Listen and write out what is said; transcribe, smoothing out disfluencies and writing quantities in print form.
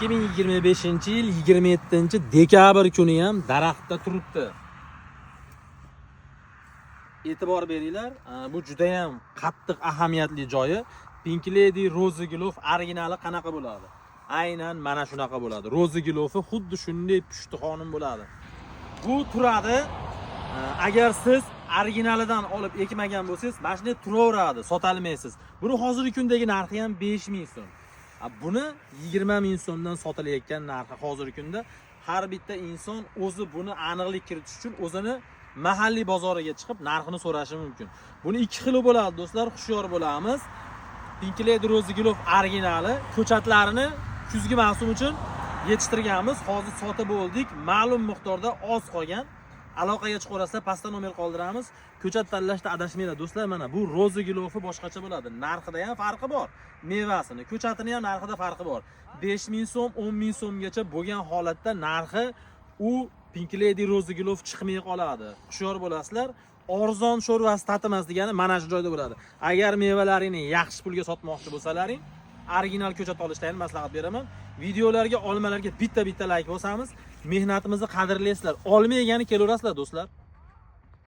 2025-yil 27 dekabr kuni ham daraxtda turibdi. E'tibor beringlar, bu juda ham qattiq ahamiyatli joyi. Pink Lady Roza Gilof originali qanaqa bo'ladi? Aynan mana shunaqa bo'ladi. Roza Gilofi xuddi shunday pushtixonim bo'ladi. Bu turadi. Agar siz originalidan olib ekmagan bo'lsangiz, mana shunday turaveradi, sotalmaysiz. Buni hozirgi kundagi narxi ham 5000 so'm. Buni 20 ming so'mdan sotilayotgan narxi hozirgi kunda. Har bitta inson o'zi buni aniqlik kiritish uchun o'zini mahalliy bozoriga chiqib narxini so'rashi mumkin. Buni ikki xili bo'ladi, do'stlar, hushyor bo'lamiz. Pink Lady Roza Gilof originali ko'chatlarini kuzgi mavsum uchun yetishtirganmiz. Hozir sotib bo'ldik. Ma'lum miqdorda oz qolgan. Aloqaga chiqaverasizlar, pastda nomer qoldiramiz. Ko'chat tanlashda adashmanglar, do'stlar. Mana bu Roza Gilofi boshqacha bo'ladi. Narxida ham farqi bor. Mevasini, ko'chatini ham narxida farqi bor. 5000 so'm, 10 ming so'mgacha bo'lgan holatda narxi u Pink Lady Roza Gilof chiqmay qoladi. Hushyor bo'lasizlar. Arzon sho'rvasi tatimas degani mana shu joyda bo'ladi. Agar mevalaringni yaxshi pulga sotmoqchi bo'lsalaring, original ko'chat olishlaringni maslahat beraman. Videolarga, olmalarga bitta-bitta like bosamiz. Mehnatimizni qadrlaysizlar. Olma yegani kelaverasizlar, do'stlar.